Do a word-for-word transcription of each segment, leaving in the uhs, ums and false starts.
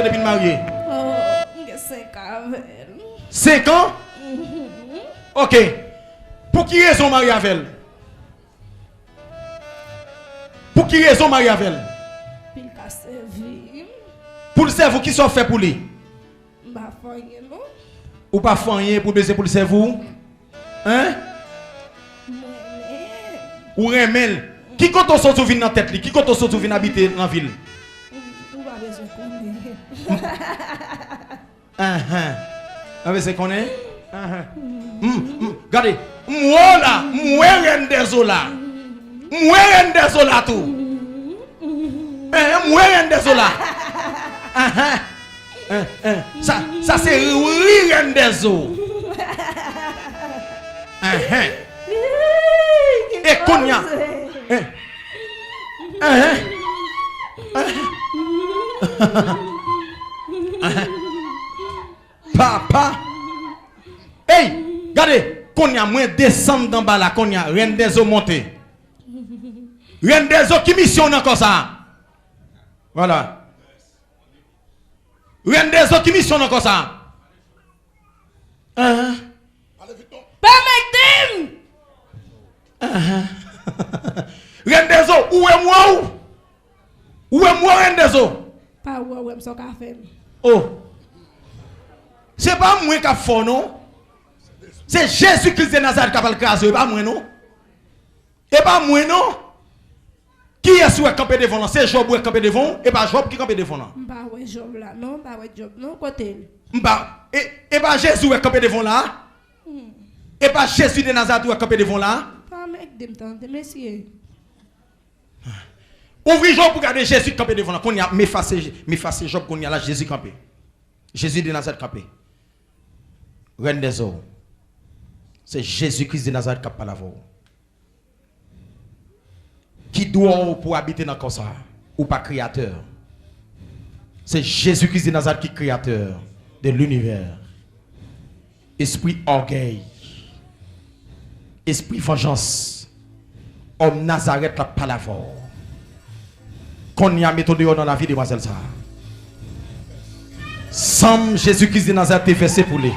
depi n marye? Oh, m gen senk an avè l. Senk an? Mhm. Ok. Pou ki rezon w marye avè l? Pou ki rezon w marye avè l? Pou l ka sèvi m. Pou l sèvi w, kisa w fè pou li? M pa fè anyen, non. Ou pa fè anyen pou l bezwen pou l sèvi w? Hein? M renmen l. Ou renmen l? Ki kote w soti w vin nan tèt li? Ki kote w soti w vin abite nan vi l? Ou pa bezwen konnen. Ahan. Ou pa bezwen konnen? Ahan. M, m, gade, m wè w la, m wè rèn dèzo la. M wè rèn dèzo la tou. Eh, m wè rèn dèzo la. Ahan. Eh, eh. Sa, sa se ri rèn dèzo. Ahan. E kounye a. Eh. Ahan. Ahan. Ahan. Papa. Ey, gade, kounye a mwen desann anba la, kounye a rèn dèzo monte. Rèn dèzo, ki misyon w nan kò sa a? Vwala. Rèn dèzo, ki misyon w nan kò sa a? Ahan. Pèmèt m! Ahan. Rèn dèzo, ou wè m wè w? Ou wè m wè w, rèn dèzo? Pa wè w, wè m sa w ka fè m. Oh. Se pa mwen k ap fè w non. Se Jezi Kris de Nazarèt k ap al kraze w, e pa mwen non. E pa mwen non. Kiyès ou wè k kanpe devan w lan? Se Jòb ou wè k kanpe devan w? E pa Jòb ki kanpe devan w lan? M pa wè Jòb la non, m pa wè Jòb non, kote l? M pa, e, e pa Jezi ou wè k kanpe devan w la? Hmm. E pa Jezi de Nazarèt ou wè k kanpe devan w la? Pa mègde m tande, mesye. Ouvri je w pou gade Jezi k kanpe devan w lan. Kounye a, m efase, m efase Jòb, kounye a la, Jezi kanpe. Jezi de Nazarèt kanpe. Rèn dèzo. Se Jezi Kris de Nazarèt k ap pale avè w. Ki dwa w pou abite nan kò sa a? Ou pa kreyatè. Se Jezi Kris de Nazarèt ki kreyatè de linivè. Espri ògèy, espri vanjans, òm Nazarèt la pale avè w. Kounye a, mete w deyò nan lavi demwazèl sa a. San Jezi Kris de Nazarèt te vèse pou li.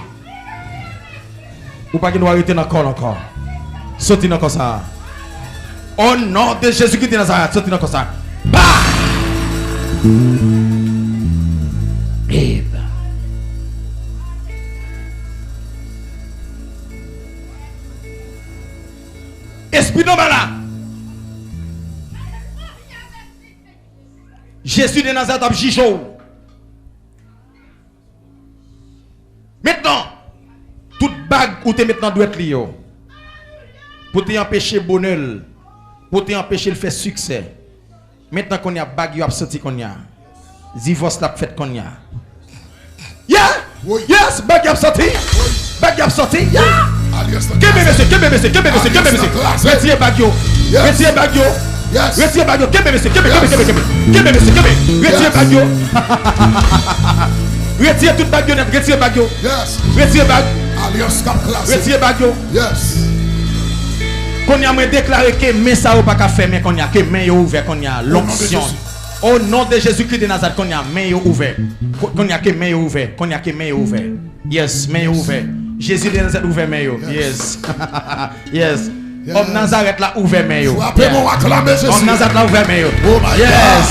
Ou pa gen dwa rete nan kò l ankò. Soti nan kò sa a. O non de Jezi Kris de Nazarèt, soti nan kò sa a. Ba! Eba. Espri nan ba la. Jezi de Nazarèt ap jije w. Mentnan, tout bag ou te met nan dwèt li yo, pou te anpeche bonè l, pou te anpeche l fè siksè. Mentnan kounye a, bag yo ap soti kounye a. Divòs la ap fèt kounye a. Yeah! Yes, bag yo ap soti. Bag yo ap soti. Yeah! Kenbe mesye, kenbe mesye, kenbe mesye, kenbe mesye. Retire bag yo. Retire bag yo. Retire bag yo. Kenbe mesye, kenbe, kenbe, kenbe, kenbe. Kenbe mesye, kenbe. Retire bag yo. Retire tout bag yo nèt. Retire bag yo. Retire bag. Retire bag yo. Kounye a mwen deklare ke men sa yo pa ka fèmen kounye a, ke men yo ouvè kounye a. Lonksyon. O non de Jezi Kris de Nazarèt, kounye a men yo ouvè. Ko-, kounye a ke men yo ouvè. Kounye a ke men yo ouvè. Yes, men yo ouvè. Jezi de Nazarèt ouvè men yo. Yes. Yes. Òm Nazarèt la ouvè men yo. Frape bon, aklame Jezi. Òm Nazarèt la ouvè men yo. Oh my God. Yes.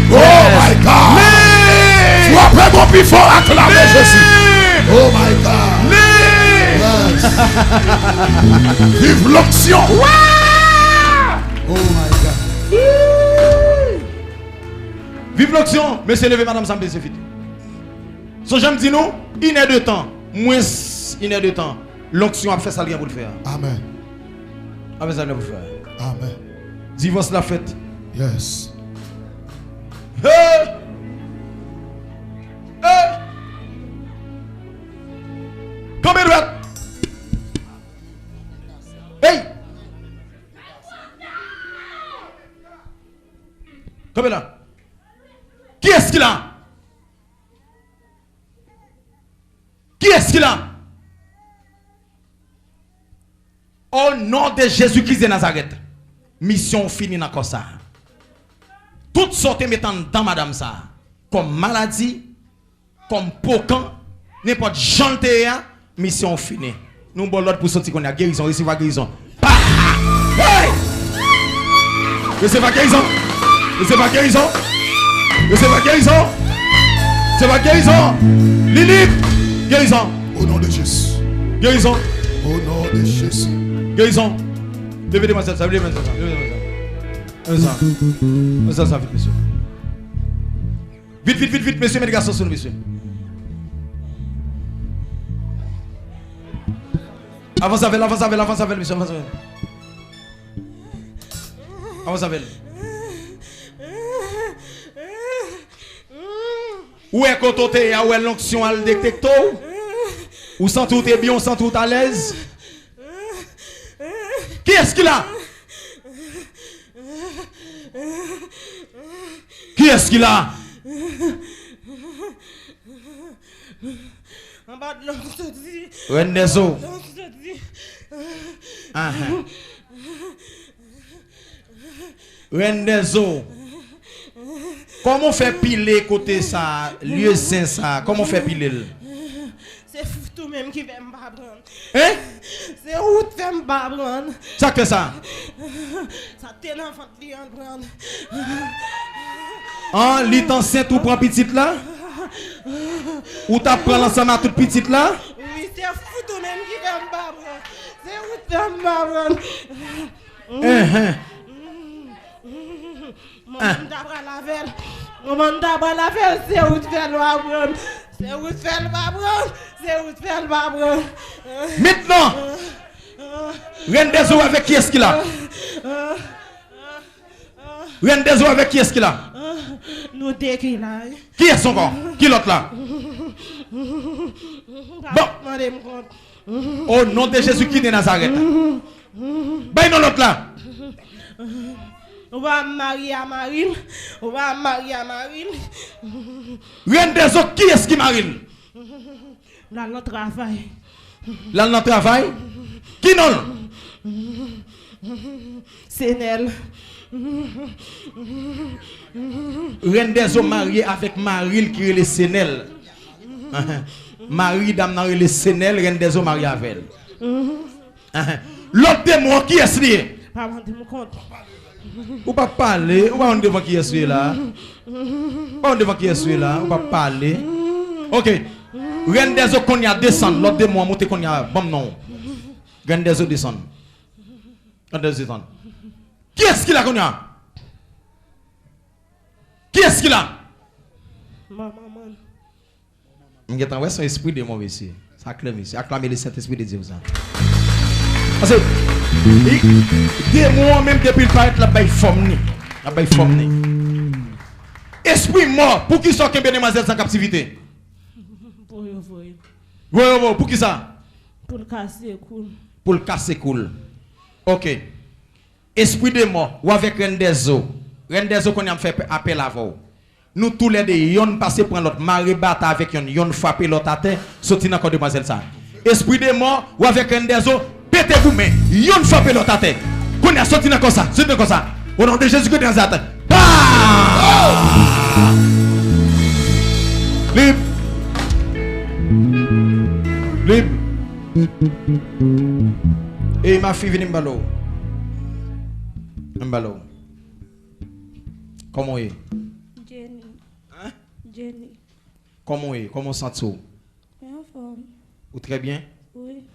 Oh my God. Frape bon pi fò, aklame Jezi. Oh my God. Yes. Viv lonksyon. Oh my God. Viv lonksyon. Mesye, leve madanm sa, m bezwen vit. Sonje m di nou, inè de tan, mwens inè de tan, lonksyon ap fè sa l gen pou l fè a. Amen. Ap fè sa l gen pou l fè a. Amen. Divòs la fèt. Yes. Hey! Hey! Kanpe dwèt. Hey! Kanpe la. Kiyès ki la? Kiyès ki la? O non de Jezi Kris de Nazarèt, misyon w fini nan kò sa a. Tout sa w te met anndan madanm sa a, kòm maladi, kòm pokan, nenpòt jan l te ye a, misyon w fini. Nou ba w lòd pou soti kounye a. Gerizon, resevwa gerizon. Pa! Hey! Resevwa gerizon! Resevwa gerizon! Resevwa gerizon! Resevwa gerizon! Li lib! Gerizon! Au nom de Jésus. Gerizon! Au nom de Jésus. Gerizon! Leve demwazèl sa, leve demwazèl sa, leve demwazèl sa. Leve sa. Leve sa, sa vit, mesye. Vit, vit, vit, vit, mesye, met gason sou nou, mesye. Avanse avè l, avanse avè l, avanse avè l, mesye, avanse avè l. Avanse avè l. Ou wè kote w te ye a, ou wè lonksyon al detekte w? Ou santi w te byen, ou santi w t alèz? Qui est-ce qui l'a? Qui est-ce qui l'a? Anba dlo m soti. Rèn dèzo. Anba dlo m soti. Ahan. Rèn dèzo. Kòman w fè pile kote sa, lye sen sa? Kòman w fè pile l? Se fout ou menm ki fè m pa pran. Hein? Se ou t fè m pa pran. Sa k fè sa? Sa te nan vant li an pran. An, li t ansent ou pran pitit la? Ou t ap pran l ansanm a tout pitit la? Wi, se fout ou menm ki fè m pa pran. Se ou t fè m pa pran. Enhen. Manman m ta pral avè l. Manman m ta pral avè l. Se ou t fè l pa pran. Se ou t fè l pa pran. Se ou t fè l pa pran. Mentnan, Rèn dèzo, avèk kiyès ki la? Rèn dèzo, avèk kiyès ki la? Nou de ki la, wi. Kiyès ankò? Ki lòt la? Bon. Mande m kont. O non de Jezi ki de Nazarèt. Bay non lòt la. Ou pa marye a mari l. Ou pa marye a mari l. Rèn dèzo, kiyès ki mari l? L al nan travay. L al nan travay? Ki non l? Senèl. Rèn dèzo marye avèk mari l ki rele Senèl. Mari dam nan rele Senèl, Rèn dèzo marye avè l. Lòt demon an, kiyès li ye? Pa mande m kont. Ou pa pale, ou pa konn devan kiyès ou ye la. Ou pa konn devan kiyès ou ye la, ou pa pale. Ok. Rèn dèzo kounye a desann, lòt demon an monte kounye a, ban m non. Rèn dèzo desann. Rèn dèzo desann. Kiyès ki la kounye a? Kiyès ki la? Manman m. M gentan wè se yon espri demon, mesye. Sa klè, mesye. Aklame le Sentespri de Dye pou sa. Paske, i, demon an menm, depi l parèt, l ap bay fòm li. L ap bay fòm li. Espri mò, poukisa w kenbe demwazèl sa an kaptivite? Pou yo voye l. Voye yo, poukisa? Pou l kase kou l. Pou l kase kou l. Ok. Espri de mò, ou avèk Rèn dèzo. Rèn dèzo, kounye a m fè apèl avè w. Nou toulède, yonn pase pran lòt, mare bata avèk yonn, yonn frape lòt atè, soti nan kò demwazèl sa. Espri de mò, ou avèk Rèn dèzo, pete goumen, yonn frape lòt atè. Kounye a, soti nan kò sa, soti nan kò sa. O non de Jezi ki de Nazarèt. Pa! Lib! Lib! Ey, mafi, vini m pale w. M pale w. Kòman w ye? Jenny. Hein? Jenny. Kòman w ye? Kòman w santi w? Mwen anfòm. Ou trè byen? Wi.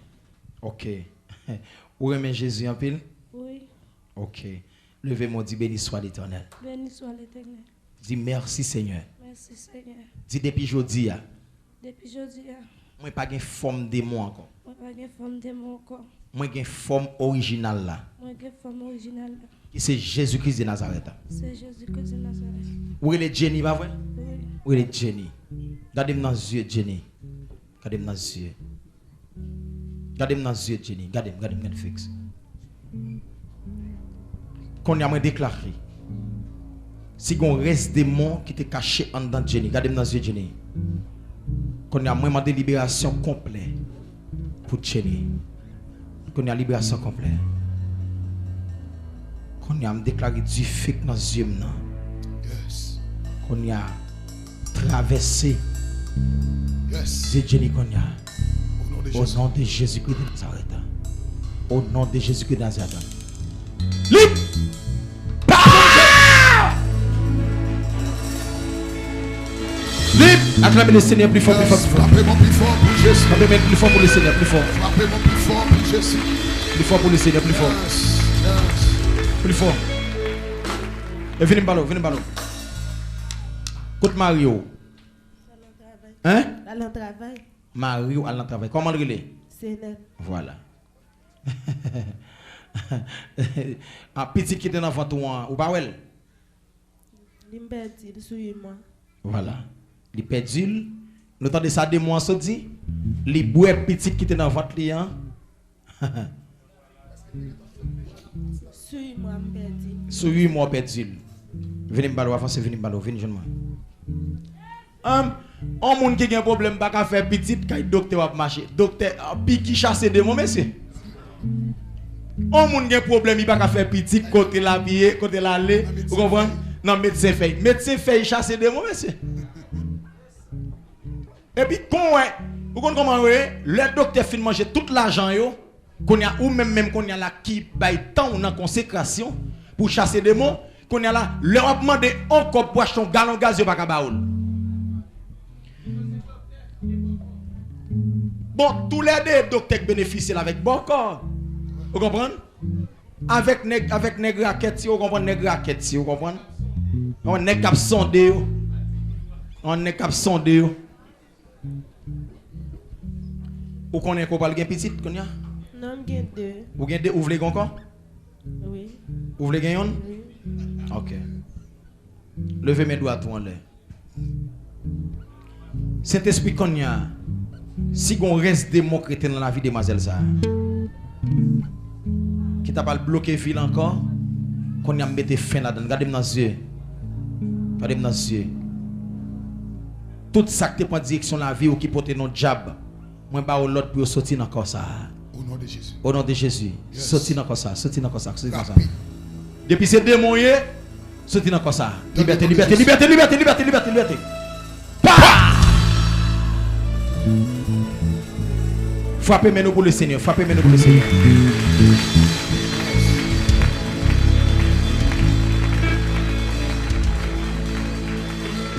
Ok. Ou renmen Jezi anpil? Wi. Ok. Leve men w, di, Béni soit l'Éternel. Béni soit l'Éternel. Di, Mèsi, Senyè. Mèsi, Senyè. Di, Depi jodi a, Depi jodi a, mwen pa gen fòm demon ankò. Mwen pa gen fòm demon ankò. Mwen gen fòm orijinal la. Mwen gen fòm orijinal la. Ki se Jezi Kris de Nazarèt la. Se Jezi Kris de Nazarèt. Ou rele Jenny, pa vre? Wi. Ou rele Jenny. Gade m nan zye, Jenny. Gade m nan zye. Gade m nan zye, Jenny. Gade m, gade m, gade m fiks. Kounye a mwen deklare, si gon rès demon ki te kache anndan Jenny, gade m nan zye, Jenny. Kounye a mwen mande liberasyon konplè pou Jenny. Kounye a liberasyon konplè. Kounye a m deklare dife k nan zye m nan. Yes. Kounye a travèse Yes. Di Jenny kounye a. Au nom de Jésus. Au nom de Jésus-Christ de Nazareth. Au nom de Jésus-Christ de Nazareth. Lib! Lib! Aklame le Senyè pli fò, pli fò, pli fò. Frape mwen pli fò pou Jezi. Frape men pli fò pou le Senyè, pli fò. Frape mwen pli fò pou Jezi. Pli fò pou le Senyè, pli fò. Yes, yes. Pli fò. E vini m pale w, vini m pale w. Kot mari w? Hein? Al nan travay. Mari w al nan travay. Kòman l rele? Senèl. Vwala. Ah, pitit ki te nan vant ou an, ou pa wè l? Li m pèdi l sou uit mwa. Vwala. Li pèdi l. Nou tande sa demon an sot di? Li bwè pitit ki te nan vant li an. Sou uit mwa m pèdi l. Sou uit mwa w pèdi l. Vini m ba l, w avanse, vini m ba l, vini jwenn mwen. An, on moun ki gen pwoblèm pa ka fè pitit, kay doktè w ap mache. Doktè, ah, piki chase demon, mesye. On moun gen pwoblèm, li pa ka fè pitit, kote l ap ye, kote l ale, ou konprann? Nan medsen fèy. Medsen fèy chase demon, mesye. Epi kon wè, ou konn kòman yo ye? Lè doktè fin manje tout lajan yo, kounye a ou menm menm kounye a la ki bay tan w nan konsekrasyon pou chase demon, kounye a la, lè w ap mande on kòb pou achte yon galon gaz, yo pa ka ba ou l. Bon, toulède doktè k benefisye l avèk bòkò. Ou konprann? Avèk nèg, avèk nèg rakèt, si w konprann nèg rakèt, si w konprann. Yon nèg k ap sonde yo. Yon nèg k ap sonde yo. Ou konnen ke w pral gen pitit kounye a? Non, m gen de. Ou gen de, ou vle gen ankò? Wi. Ou vle gen yonn? Wi. Ok. Leve men dwat ou anlè. Sentespri, kounye a, si gon rès demon k rete nan lavi demwazèl sa a, ki ta pral bloke vi l ankò, kounye a m mete fen ladan l. Gade m nan zye. Gade m nan zye. Tout sa k te pran direksyon lavi w ki pote non dyab, mwen ba w lòd pou yo soti nan kò sa a. Au nom de Jésus. O non de Jezi. Yes. Soti nan kò sa, soti nan kò sa, soti nan kò sa. Frape. Depi se demon ye, soti nan kò sa. Libète, libète, libète, libète, libète, libète, libète. Pa! Frape men nou pou le Senyè, frape men nou pou le Senyè.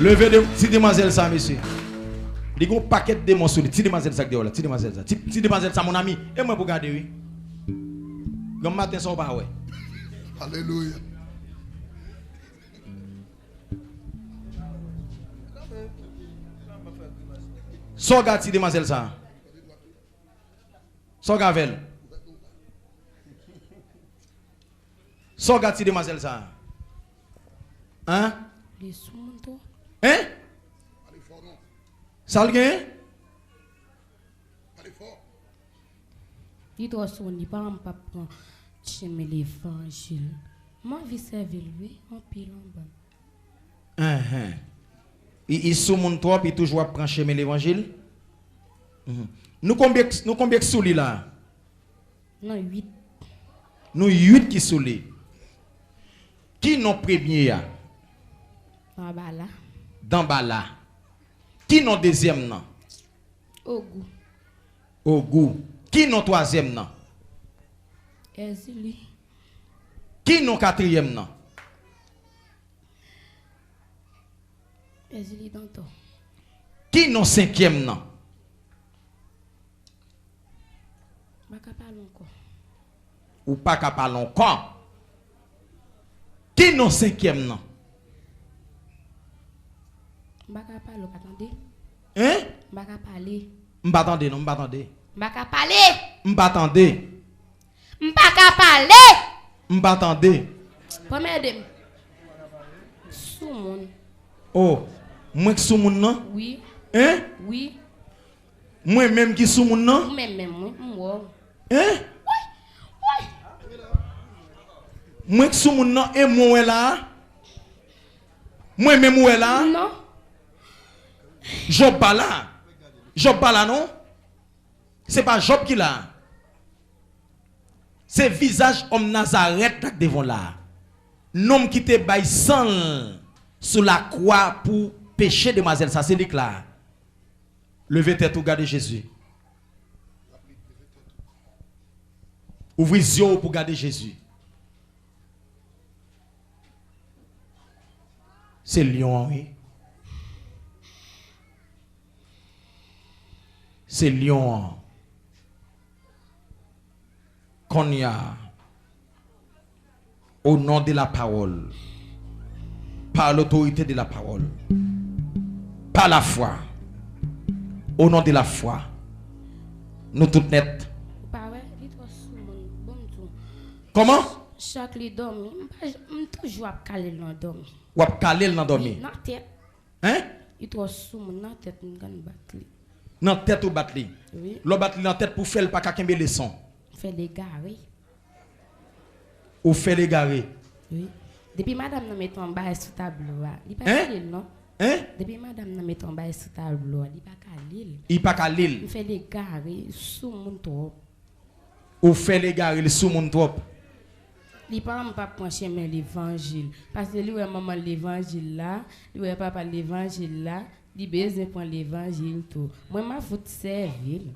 Leve de, ti demwazèl sa, mesye. Li gon pakèt demon sou li. Ti demwazèl sa k deyò la, ti demwazèl sa. Ti, ti demwazèl sa, mon ami. E mwen pou gade, wi. Granm maten sa w pa wè. Alelouya. Sa w gade ti demwazèl sa? Sa w gade avè l? Sa w gade ti demwazèl sa? Hein? Li sou moun twòp. Hein? Sa l gen? Li twò sou moun, li pa janm p ap pran chemen levanjil. M anvi sèvi l wi, anpil anba. Enhen. Li, li sou moun twòp, li toujou ap pran chemen levanjil. Mhm. Nou konbyen, nou konbyen k sou li la? Nou uit. Nou uit ki sou li. Ki non premye a? Danbala. Danbala. Ki non dezyèm nan? Ogou. Ogou. Ki non twazyèm nan? Èzili. Ki non katriyèm nan? Èzili Dantò. Ki non senkyèm nan? M pa ka pale ankò. Ou pa ka pale ankò? Ki non senkyèm nan? M pa ka pale, ou pa tande? Hein? M pa ka pale. M pa tande, non, m pa tande. M pa ka pale. M pa tande. M pa ka pale. M pa tande. Pran men ede m. Soumoun. Oh, mwen k soumoun nan? Wi. Hein? Wi. Mwen menm ki soumoun nan? Ou menm menm, wi. M wè w. Hein? Wi. Wi. Mwen k soumoun nan, e mwen wè la a? Mwen menm ou wè la a? Non. Jòb pa la. Jòb pa la, non. Se pa Jòb ki la. Se vizaj òm Nazarèt la k devan w la. Nonm ki te bay san l sou lakwa pou peche demwazèl sa, se li k la. Leve tèt ou, gade Jezi. Ouvri zye w pou gade Jezi. Se lyon an, wi. Se lyon an. Kounye a, au nom de la parole, par l'autorité de la parole, par la foi, au nom de la foi, nou tout nèt. Ou pa wè, li twò soumoun. Bon, m tou. Kòman? Chak li dòmi, m pa j-, m toujou ap kale l nan dòmi. W ap kale l nan dòmi? Wi, nan tèt. Hein? Li twò soumoun nan tèt, m konn bat li. Nan tèt ou bat li? Wi. Lè w bat li nan tèt pou fè l pa ka kenbe leson? Fè l egare. Ou fè l egare? Wi. Depi madanm nan mete yon bagay sou tablo a, li pa ka li l non. Hein? Depi madanm nan mete yon bagay sou tablo a, li pa ka li l. Li pa ka li l. M fè l egare, li soumoun twòp. Ou fè l egare, li soumoun twòp. Li pa, m pa pran chemen levanjil. Paske li wè manman levanjil la, li wè papa levanjil la, li bezwen pran levanjil tou. Mwen, m a fout sèvi l.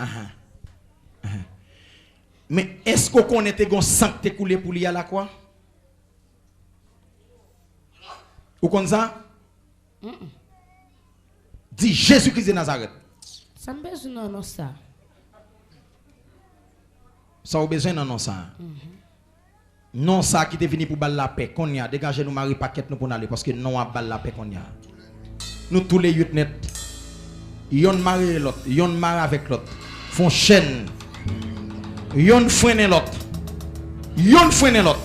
Ahan. Ahan. Men èske w konnen te gon san k te koule pou li a lakwa? Ou konn sa? Mm-mm. Di Jezi Kris de Nazarèt. Sa m bezwen nan non sa? Sa w bezwen nan non sa? Mhm. Non sa ki te vini pou ba l lapè. Kounye a, degaje nou, mare pakèt nou pou n ale, paske non an ap ba l lapè kounye a. Nou tou le uit nèt. Yonn mare lòt, yonn mare avèk lòt. Fè yon chèn. Yonn frennen lòt. Yonn frennen lòt.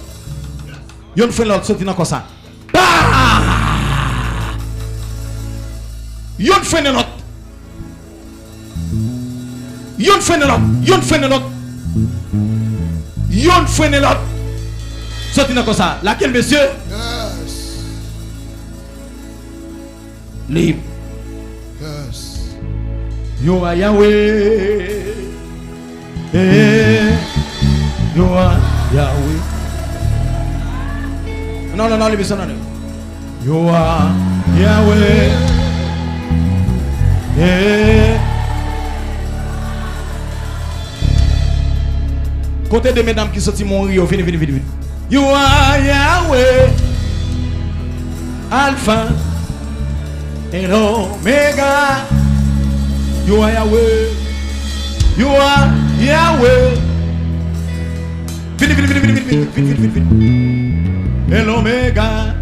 Yonn frennen lòt, soti nan kò sa. Pa! Yonn frennen lòt. Yonn frennen lòt. Yonn frennen lòt. Yonn frennen lòt. Soti nan kò sa. Lakèl, mesye? Yes. Lib. Yes. Yo a Yahweh. Eh, yo a Yahweh. Non, non, non, leve sa, non, non. Yo a Yahweh. Eh. Kote de medam ki soti mouri yo? Vini, vini, vini, vini. You are Yahweh, Alpha and Omega. You are Yahweh. You are Yahweh. Vini, vini, vini, vini, vini, vini, vini, vini, vini. And Omega.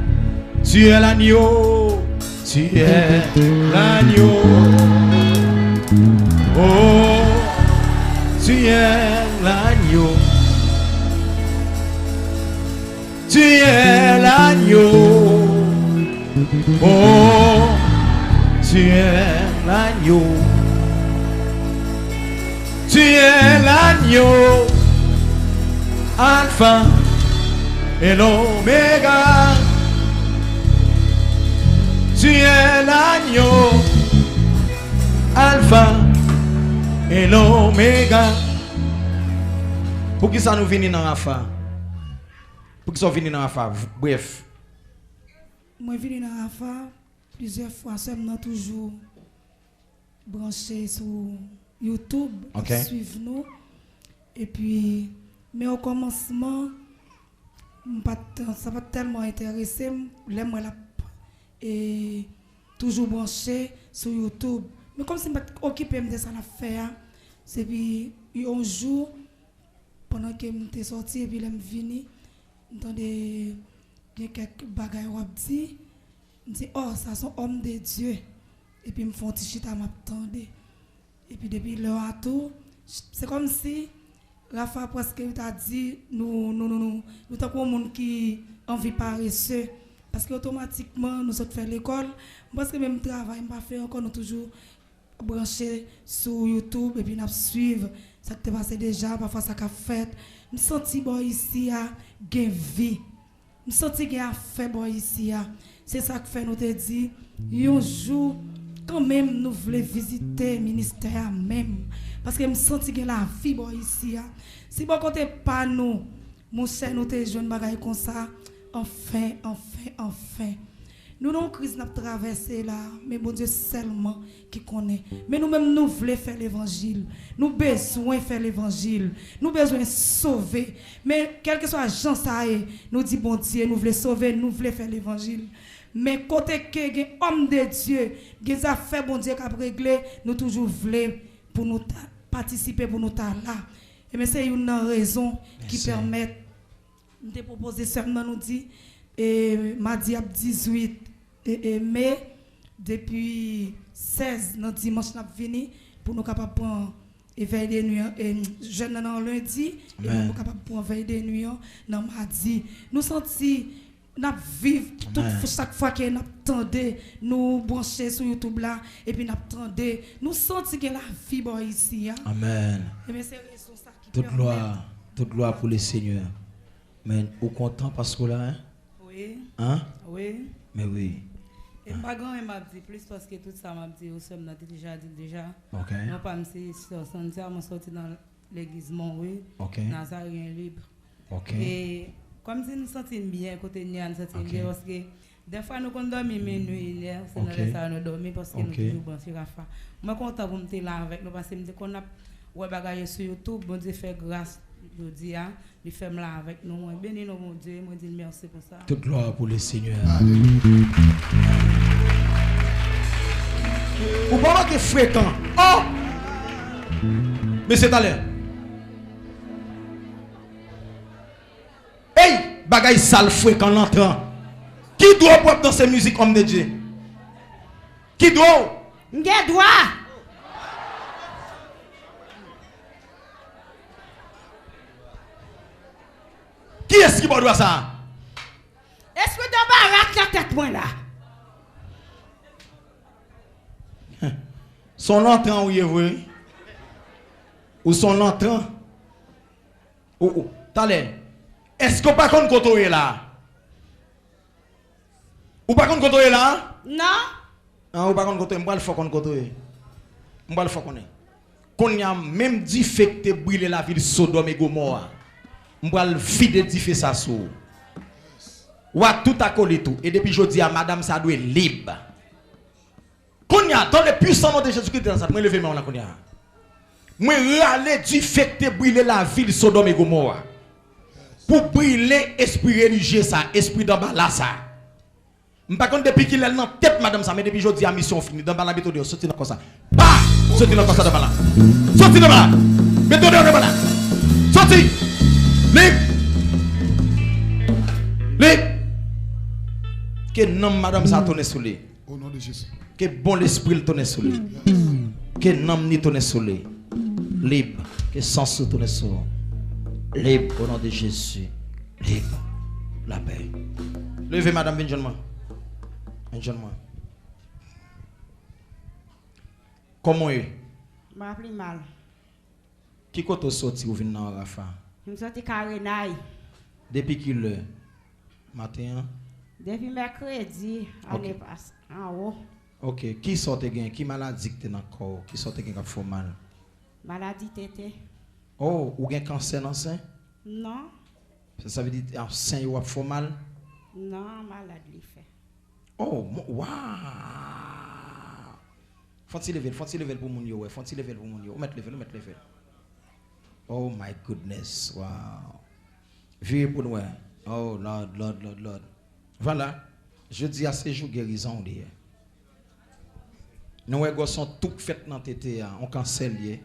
Tu es l'agneau. Tu es l'agneau. Oh, tu es l'agneau. Tu es l'agneau. Oh, tu es l'agneau. Tu es l'agneau, Alpha et l'Oméga. Tu es l'agneau, Alpha et l'Oméga. Poukisa nou vini nan Rafa? Poukisa w vini nan Rafa? Brèf. Mwen vini nan Rafa plizyè fwa, sè m nan toujou branche sou YouTube, ap swiv nou. Epi, men okòmansman, m pa t, sa pa t tèlman enterese m. Lè m wè l ap, e, toujou branche sou YouTube. Men kòmsi m pa t okipe m de sa l ap fè a. Se pi yon jou, pandan ke m te sòti, epi lè m vini, m tande gen kèk bagay w ap di. M di, "Oh, sa se yon homme de Dieu." Epi m fè yon ti chita, m ap tande. Epi depi lè a tou, se kòmsi Rafa prèske ta di nou, nou, nou, nou, nou tankou yon moun ki anvi parese. Paske otomatikman, nou sot fè lekòl, m prèske menm travay m pa fè ankò, nou toujou branche sou YouTube epi n ap swiv sa k te pase deja, pafwa sa k ap fèt. M santi bò isi a gen vi. M santi gen afè bò isi a. Se sa k fè nou te di, yon jou, kanmenm nou vle vizite ministè a menm. Paske m santi gen lavi bò isi a. Si bò kote pa nou, monchè, nou te jwenn bagay konsa, anfen, anfen, anfen. Nou nan yon kriz n ap travèse la, men Bondye sèlman ki konnen. Men nou menm, nou vle fè levanjil. Nou bezwen fè levanjil. Nou bezwen sove. Men kèlkeswa jan sa ye, nou di Bondye, nou vle sove, nou vle fè levanjil. Men kote ke gen òm de Dye, gen zafè Bondye k ap regle, nou toujou vle pou nou ta, patisipe, pou nou ta la. Ebyen, se youn nan rezon ki pèmèt m te pwopoze sè m nan, nou di, e, madi ap dizuit, e, e, me, depi sèz nan dimanch n ap vini, pou nou kapab pran, e, vèy de nwi an, e, jèn nan nan lendi, e pou nou kapab pran vèy de nwi an nan madi. Nou santi n ap viv tout, chak fwa ke n ap tande, nou branche sou YouTube la, epi n ap tande, nou santi gen lavi bò isi a. Amèn. Ebyen, se rezon sa ki pèmèt. Tout glwa, tout glwa pou le Senyè. Men ou kontan paske w la, en? Wi. An? Wi. Men wi. E m pa gen anyen m ap di plis paske tout sa m ap di yo, sè m nan te deja di l deja. Ok. Non pa m se Sè Sandra, mwen sòti nan legliz Monwi, Nazaryen Lib. Ok. E kòmsi nou santi n byen kote n ye a, n santi n byen paske dèfwa nou konn dòmi minui, inè, se nan lè sa yo nou dòmi paske nou toujou branche Rafa. Mwen kontan pou m te la avèk nou paske m te konn ap wè bagay yo sou YouTube. Bondye fè gras jodi a, li fè m la avèk nou. Mwen beni non Bondye, mwen di l mèsi pou sa. Tout glwa pou le Senyè. Ou pa manke frekan. Oh! Mesye talè. Ey, bagay sal frekan lantran. Ki dwa w ap danse mizik òm de Dye? Ki dwa w? M gen dwa. Kiyès ki ba w dwa sa a? Espri de barak nan tèt mwen la. Se yon lantran ou ye vre. Ou se yon lantran. Ou, ou, talè. Èske w pa konn kote w ye la a? Ou pa konn kote w ye la a? Non. An, ou pa konn kote w ye. M pral fè w konn kote w ye. M pral fè w konnen. Kounye a, menm dife k te brile lavil Sodòm e Gomò a, m pral vide dife sa sou ou. W ak tout akolit ou. E depi jodi a, madanm sa dwe lib. Kounye a, dans le puissant nom de Jésus-Christ de Nazareth, mwen leve men w la kounye a. Mwen rale dife k te brile lavil Sodòm e Gomò a. Pou brile espri relijye sa, espri danbala sa. M pa konn depi kilè l nan tèt madanm sa, men depi jodi a, misyon w fini. Danbala, mete w deyò, soti nan kò sa. Pa! Soti nan kò sa, danbala. Soti, danbala. Mete w deyò, danbala. Soti! Lib! Lib! Ke nanm madanm sa tounen sou li. Au nom de Jésus. Ke bon lespri l tounen sou li. Ke nanm ni tounen sou li. Lib. Ke sans ou tounen sou ou. Lib, o non de Jezi. Lib. Lapè. Leve, madanm, vin jwenn mwen. Vin jwenn mwen. Kòman w ye? M pa pi mal. Ki kote w soti ou vin nan Rafa? M soti Karenay. Depi kilè maten an? Depi mèkredi ane pase, anwo. Ok. Kisa w te gen? Ki maladi ki te nan kò w? Kisa w te gen k ap fè w mal? Maladi tete. Oh, ou gen kansè nan sen? Non. Sa, sa vle di, a, sen yo ap fè w mal? Non, malad li fè. Oh, mo-, waw! Fon ti leve l, fon ti leve l pou moun yo wè, fon ti leve l pou moun yo. Ou mèt leve l, ou mèt leve l. Oh my goodness, wow! Vire pou n wè. Oh Lord, Lord, Lord, Lord. Vwala, jodi a se jou gerizon w li ye. Nou wè gwòs yon tou k fèt nan tete a, yon kansè l ye.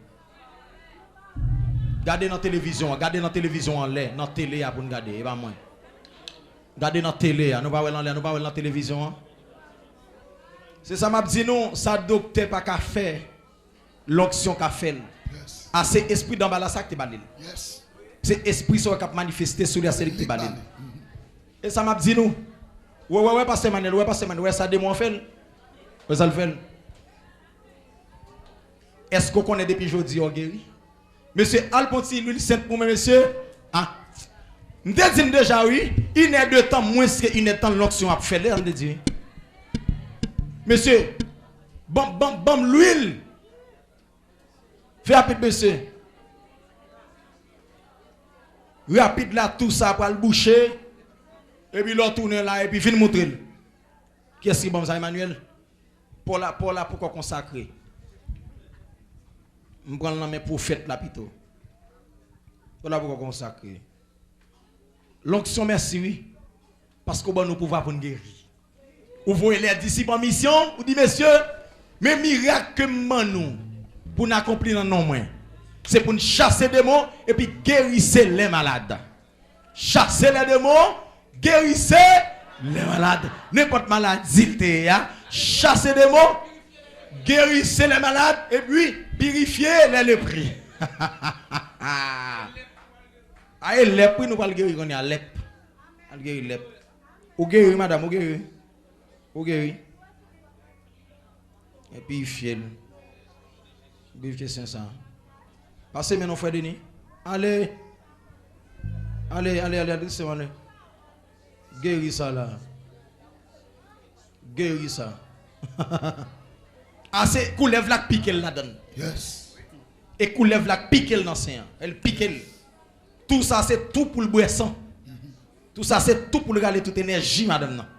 Gade nan televizyon an, gade nan televizyon anlè, nan tele a pou n gade, e pa mwen. Gade nan tele a, nou pa wè l anlè a, nou pa wè l nan televizyon an? Se sa m ap di nou, sa doktè pa ka fè, lonksyon ka fè l. A se espri danbala sa k te ba li l. Se espri sa w wè k ap manifeste sou li a, se li k te ba li l. E sa m ap di nou. Wè, wè, wè, pastè Manel, wè, pastè Manel, wè sa demon an fè l. Wè sa l fè l. Èske w konnen depi jodi a w geri? Mesye, al pran ti lwil sent pou mwen, mesye. A. M te di n deja, wi. Inèdtan, mwens ke inèdtan, lonksyon ap fè lè, m te di. Mesye, ban, ban, ban m lwil. Fè rapid, mesye. Rapid la, tou sa pral bouche. Epi lè w tounen la, epi vin moutre l. Kiyès ki ban m sa, Emmanuel? Paw la, paw la poko konsakre. M pran l nan men pwofèt la pito. Paw la poko konsakre. Lonksyon, mèsi wi. Paske w ban nou pouvwa pou n geri. Ou voye lè disip an misyon, ou di, mesye, men mirak ke m ban nou pou n akonpli nan non mwen. Se pou n chase demon epi gerise lè malad. Chase lè demon, gerise lè malad. Nenpòt maladi l te ye a, chase demon, gerise lè malad, epi pirifye lè lepri. A, e lèp, wi, nou pral geri kounye a, lèp. Al geri lèp. Ou geri, madanm, ou geri. Ou geri. Epi fyèl. Bif ke sen san. Pase men non, frè Denis. Ale. Ale, ale, ale, ale, se ale. Geri sa la. Geri sa. A, se koulèv la k pike l ladann. Yes. E koulèv la k pike l nan sen an. El pike l. Tou sa se tou pou l bwè san. Tou sa se tou pou l rale tout enèji madanm nan.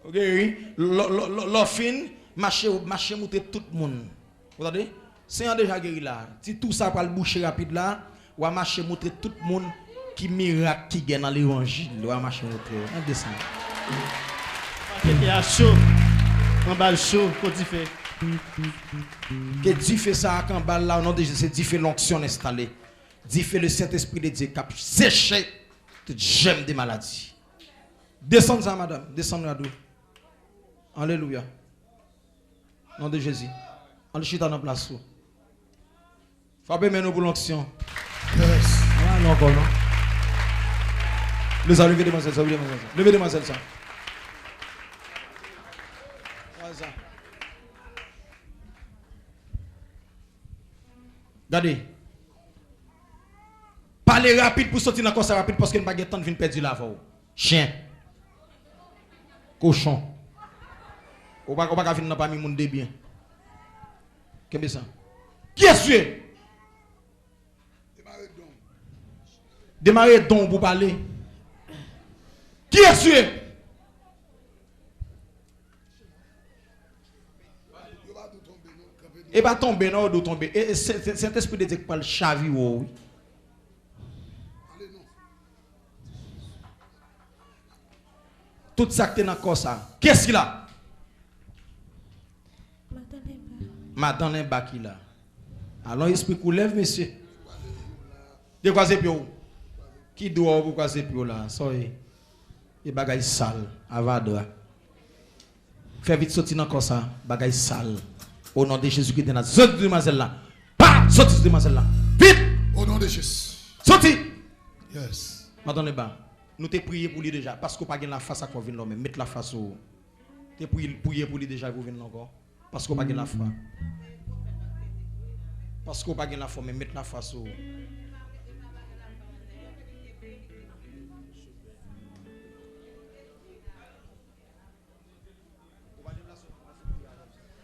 Ok, wi. Lè, lè, lè, lè w fin, mache, mache moutre tout moun. Ou tande? Sen an deja geri la. Ti tou sa pral bouche rapid la, w a mache moutre tout moun ki mirak ki gen nan levanjil. W a mache moutre yo. An desann. Kete a cho. Anba l cho, ko dife. Ke dife sa a k anba l la, o non de Jezi, se dife lonksyon enstale. Dife le Sentespri de Dye k ap seche tout jèm de maladi. Desann sa, madanm. Desann rad ou. Alelouya. Non de Jezi. Al chita nan plas ou. Frape men nou pou lonksyon. Yes. Pa ale ankò, non. Leve demwazèl sa, leve demwazèl sa. Leve demwazèl sa. Gade. Pale rapid pou soti nan kò sa rapid, paske n pa gen tan n vin pèdi l avè w. Chen. Kochon. Ou pa, ou pa ka vin nan pami moun de byen. Kenbe sa. Kiyès ou ye? Demare don w pou pale. Kiyès ou ye? E pa tonbe non, yo di w tonbe. E, e, Se-, Se-, Sentespri de Dye k pral chavire w, wi. Tout sa k te nan kò sa. Kiyès ki la? Madan Lenba. Madan Lenba ki la. Alon espri koulèv, mesye. Dekwaze pye w. Ki dwa w pou kwaze pye w la? Sa w ye? E bagay sal, avadra. Fè vit soti nan kò sa, bagay sal. O non de Jezi ki de Nazarèt, soti sou demwazèl la. Pa! Soti sou demwazèl la. Vit! O non de Jezi. Soti! Yes. Madan Lenba, nou te priye pou li deja, paske w pa gen lafwa, sa k fè w vin la w menm. Met lafwa sou ou. Te priye, priye pou li deja pou vin la ankò. Paske w pa gen lafwa. Paske w pa gen lafwa, men met lafwa sou ou.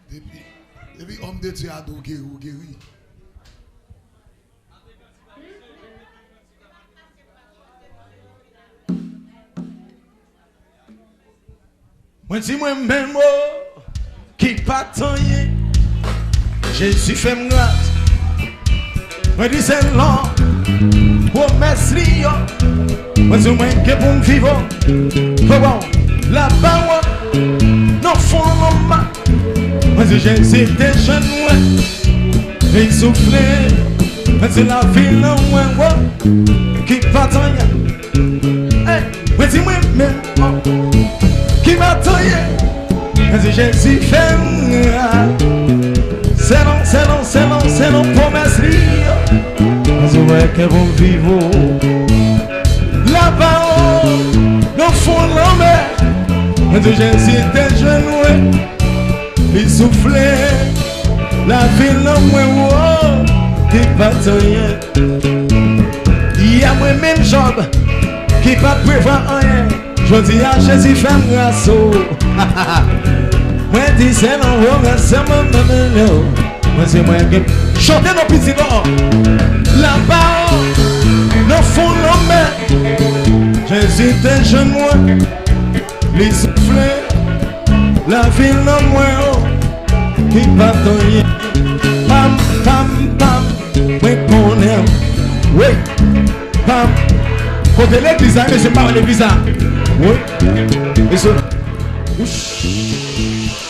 Depi, depi òm de Dye a di w geri, w geri. Mwen di mwen menm, o, ki pa t anyen, Jezi fè m gras. Mwen di se lan pwomès li yo. Mwen di mwen gen pou m viv, o, pou bon lapawòl nan fon lanmè. Mwen di Jezi te jwenn mwen, li soufle. Mwen di lavi nan mwen, o, ki pa t anyen. Hey, mwen di mwen menm, o, ki pa t anyen. Mwen di Jezi fè m gras. Se lan, se lan, se lan, se lan pwomès li yo. Mwen di mwen gen pou m viv, o. Lapawòl nan fon lanmè. Mwen di Jezi te jwenn mwen. Li soufle lavi nan mwen, o, ki pa t anyen. Yè mwen menm Jòb, ki pa t prevwa anyen. Jodi a Jezi fè m gras, o. Mwen di se nan pwomès mwen menm yo. Mwen se mwen ki chante nan piti non. Lapawòl nan fon lanmè. Jezi te jwenn mwen. Li soufle, lavil nan mwen o, ki pa t anyen. Pam, pam, pam, mwen konnen. Wi, pam. Kote legliz la, mesye, pa wè legliz la. Wi, mesye. Wouch.